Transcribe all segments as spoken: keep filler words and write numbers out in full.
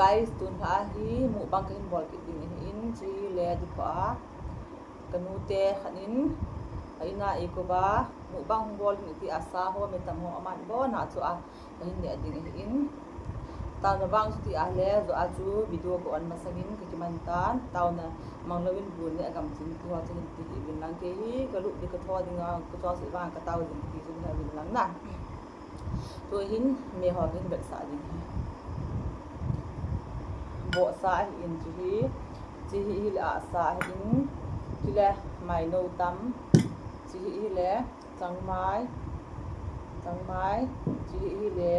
Guys, tun lha hi mukbang kahin bol kit ding ahin, chule dipha a kanu te khat in a ina eikouva mukbang hung bol ding ati a, sa ho, mi tam ho aman abon a chu a kahin neh ding ahin. Taona vang chu ti a le, jo a chu video ka on masangin kakiman tan, taona mang louvin bu neh a gamtin ti ho chu hin ti hih uvin lang, kei hi kalup ding, katho ding a, kachol seh vang katao ding ti chu hin hih uvin lang na. Tuhin mei ho kahin vetsah ding ahi. Vohsa ahin, chu hi, chu hi hile ahsa ahin, chule mainou tam, chu hi hile changmai, changmai, chu hi hile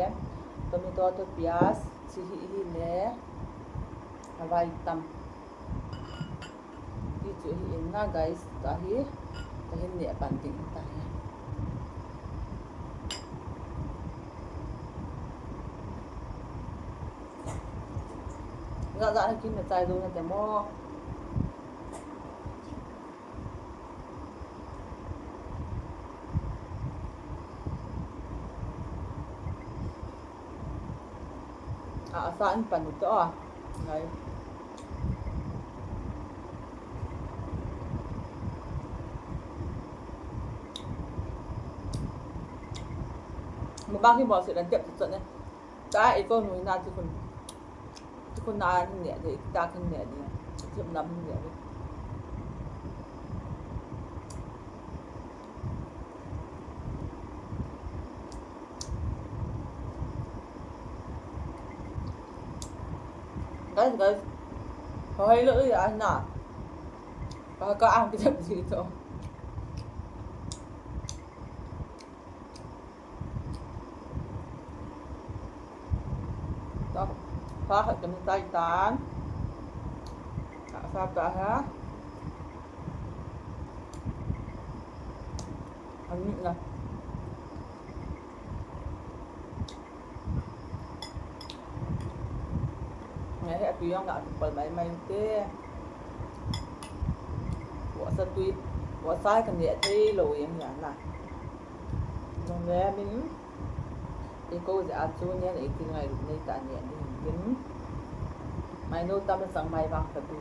tomato toh piaz, chu hi hile vai tam. Ti chu ahin na guys, tua hi kahin neh pan ding ahitai. Jat jat hi kin na chai jou nate mo. A, asa in pan ute o. Ngai. Mukbang hi bol seh dan tep chot ne. Ta eikonu na ti khun. Ti khun na hin neh de, ta khin neh de. Ti nam hin neh de. Guys, guys. Hoi lo ya na. Ka, ka ang kita dito. Tua, sa khat kahin chai tan. Sa, sa ta ha. Ani na. Ngai he, atui jong ga kipal mai mai te. Vohsa tui, vohsa hi kaneh thei lou jeng hi a na. Nung le min, eikou jeh a chu nen eitil ngailut nei ta neh ding hin. Mainou tam le changmai vang kadu.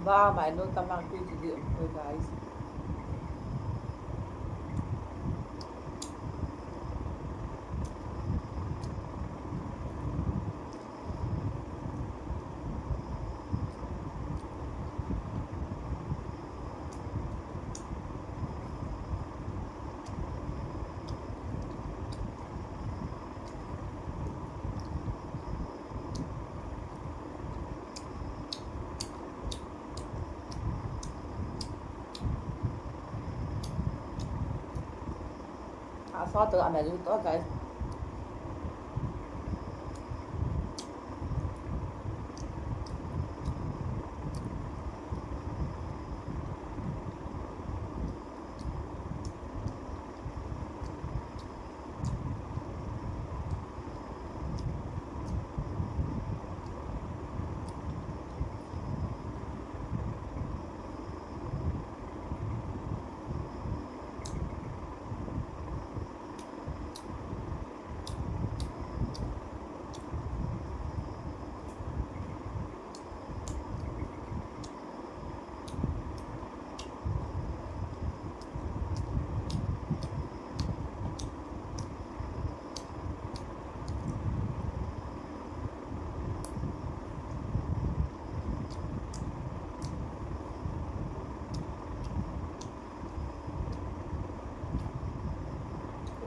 Ba, mainou tam lang tui chu di um poi, guys. Asa to a melu to, guys.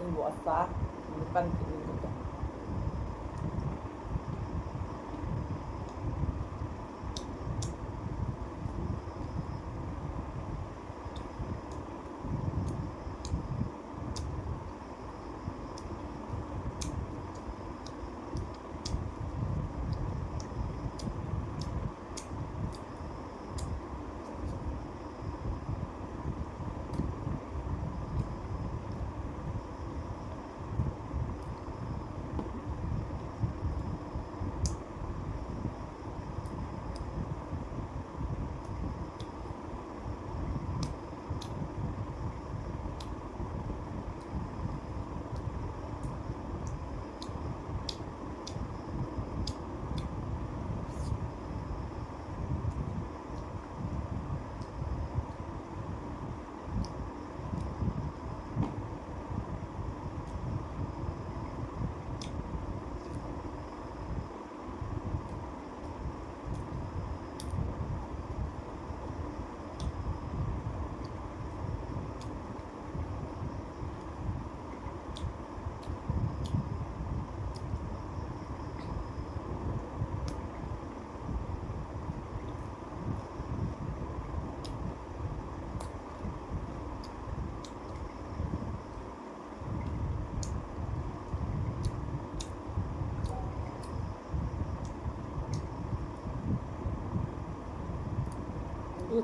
Ing buat sa, depan kini kita.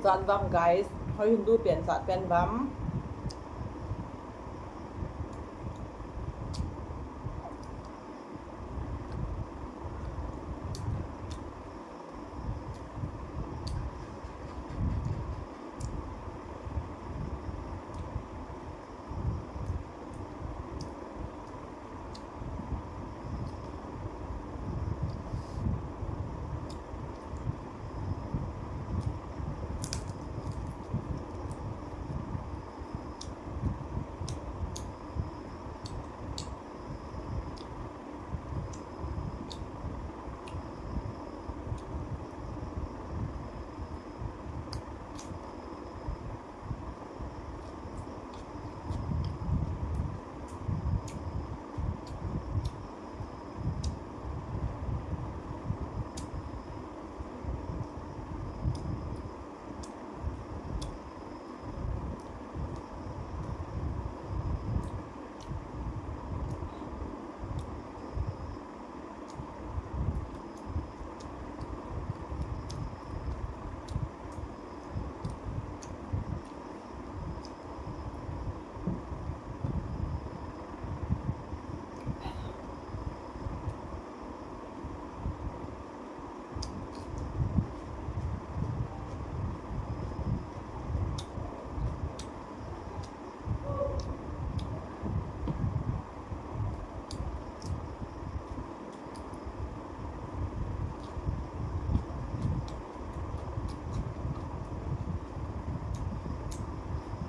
Chan vam guys, hoi Hindu pen chat pen vam.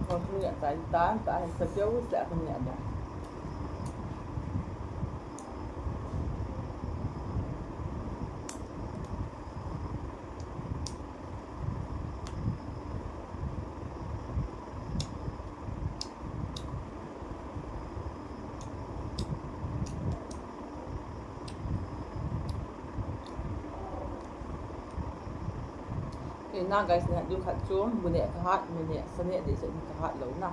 Kon thu nia tai tan, ta hai sa jeu sa kon nia da. Kei na guys, neh diu khat chu, bu neh kahat, bu neh, sa neh ding chu kahat lou na.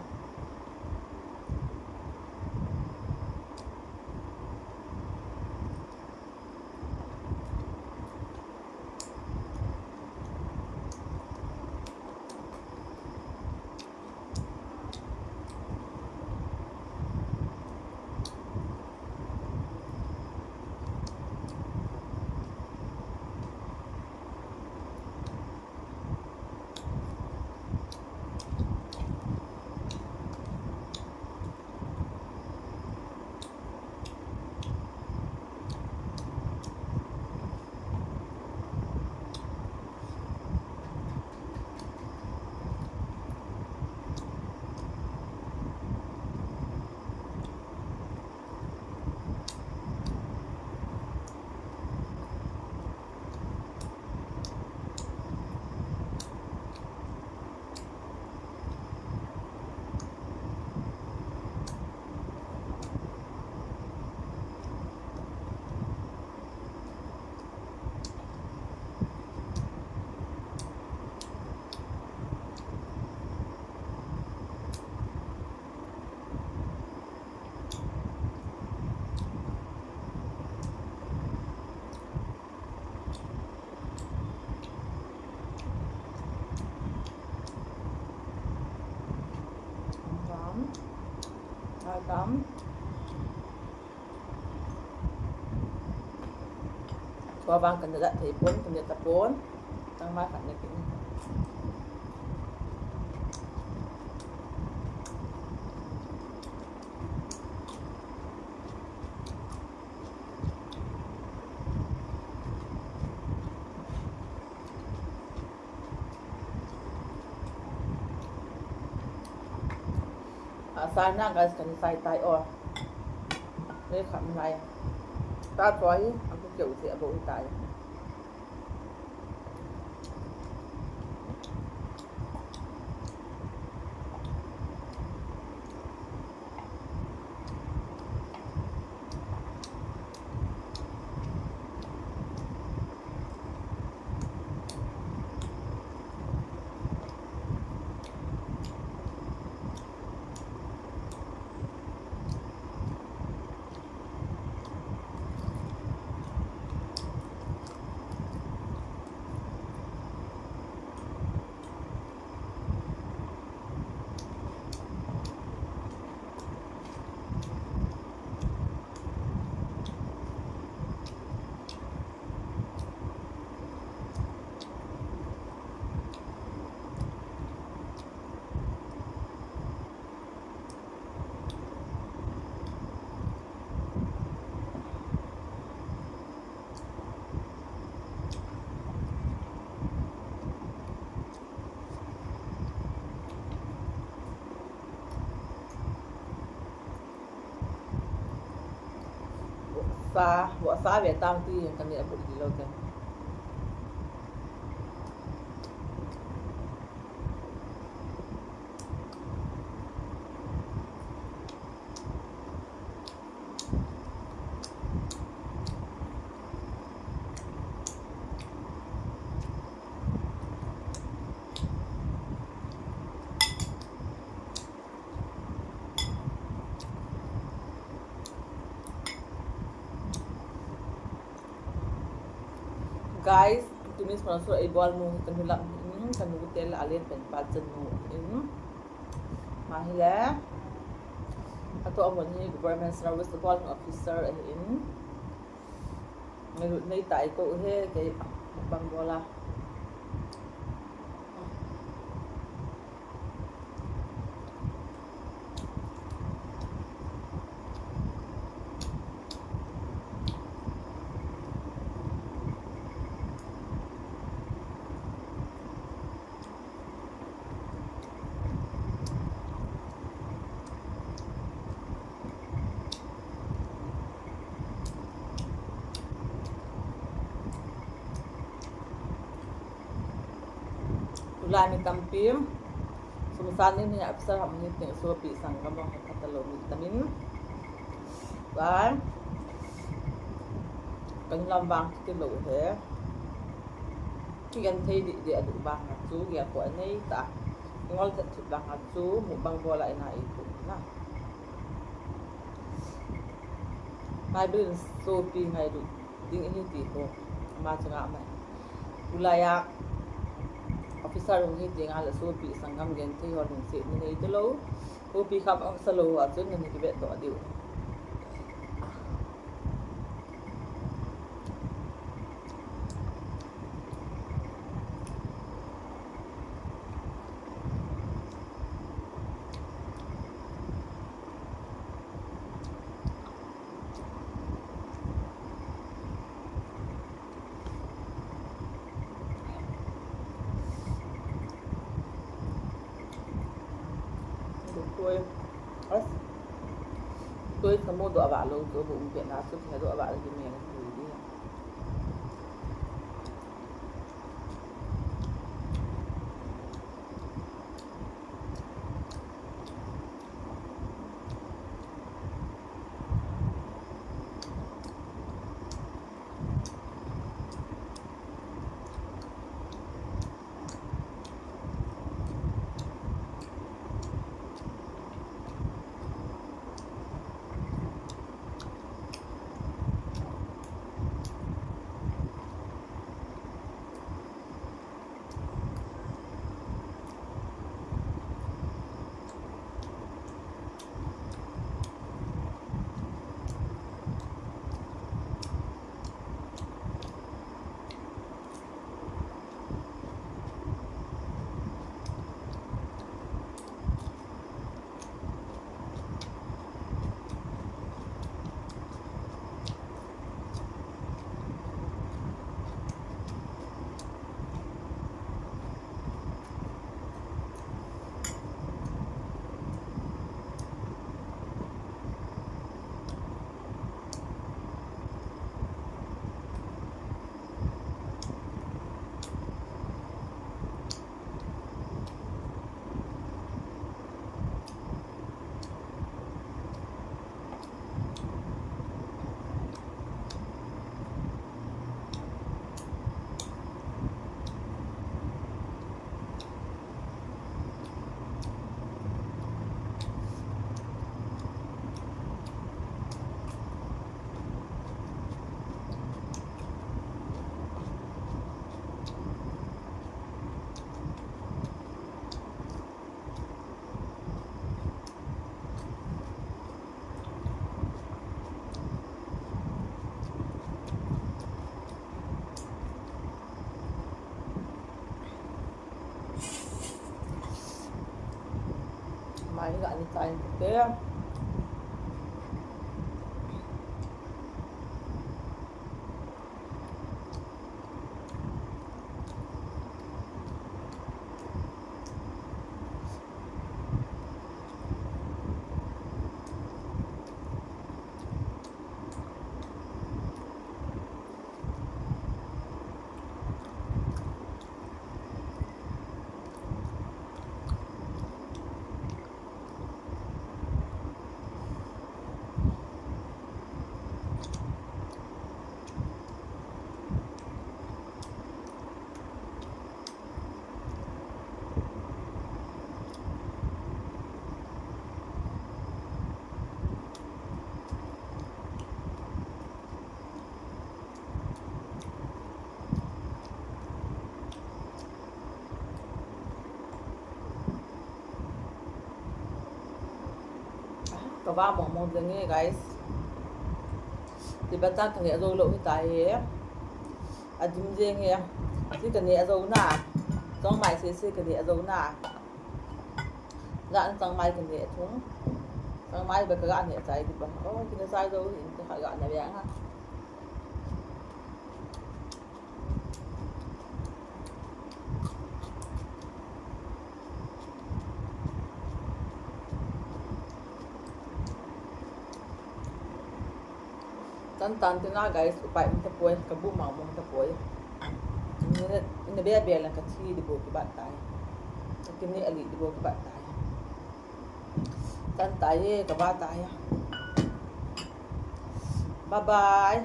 Tam. Tam. Tua vang kana lat thei pon, kana ta pon. Tang mai khat na kin. A, sai na guys, kana sai tai o. Nei kham nai. Ta tua hi, a ku keu se a bo hi tai. Sa, vohsa ve tang ti, ka neh abut di lou te. Guys, tuni sponsor eibol nu hi kanu lam, hmm, kanu tel alen pen pa chanu in. Ama hi le, atoh amun hi government service, government officer ahin. Ngailut nei tah a eikou uve, kei mukbang bol a. Tulai mi tampi, sum san ni ni a officer ham ni teng sopi sanggam ho khat lou mi tamin. Tua, kanu lam vang kiti lou uve. Kigenthei deh deh a duh vang a chu, gei a ko anei ta. Ngol thet thut vang a chu, mukbang bol a ina eikou na. Bible in sopi ngailut ding ihi ti ho, ama chunga amai. Tulai a officer hung hi teng a le sopi sanggam genthei ho lungset nei talou. Sopi khat asa lou a chun nei kivet doh diu. Toi, as, toi samu doh a vah lou chu, bu um pet na chu, khe doh a vah lou chu, me na chu di. Mai ga ni tain te. Ba mong mong jeng e, guys. Ti ba ta ka nge jo lou hi ta e. A dim jeng e. Si ka nge jo na. Chong mai se si ka nge jo na. Jan chang mai ka nge thung. Chang mai ba ka ga nge chai di ba. Oh, ki na chai jo in ka ga na bia ha. Tan tan te na, guys, upai um tapoi, ka bu ma mong tapoi. Ina, ina bia bia lang ka thi di bo ki bat tai. Ka kini ali di bo ki bat tai. Tan tai e, ka ba tai. Bye bye.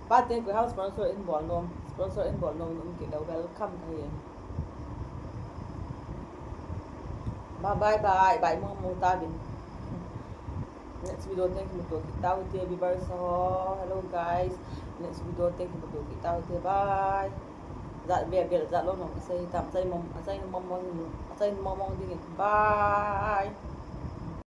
Ba, thank you, hello, sponsor in bol nom. Sponsor in bol nom, nom ki lo, welcome ka hi. Bye bye bye, bye mong mong ta bin. Next video thank you, to kita u te, viewers ho. Hello guys. Next video thank you, to kita u te. Bye. Jat bia bia jat lou nom ka sei tam, chai mong, chai mong mong, chai mong mong ding. Bye.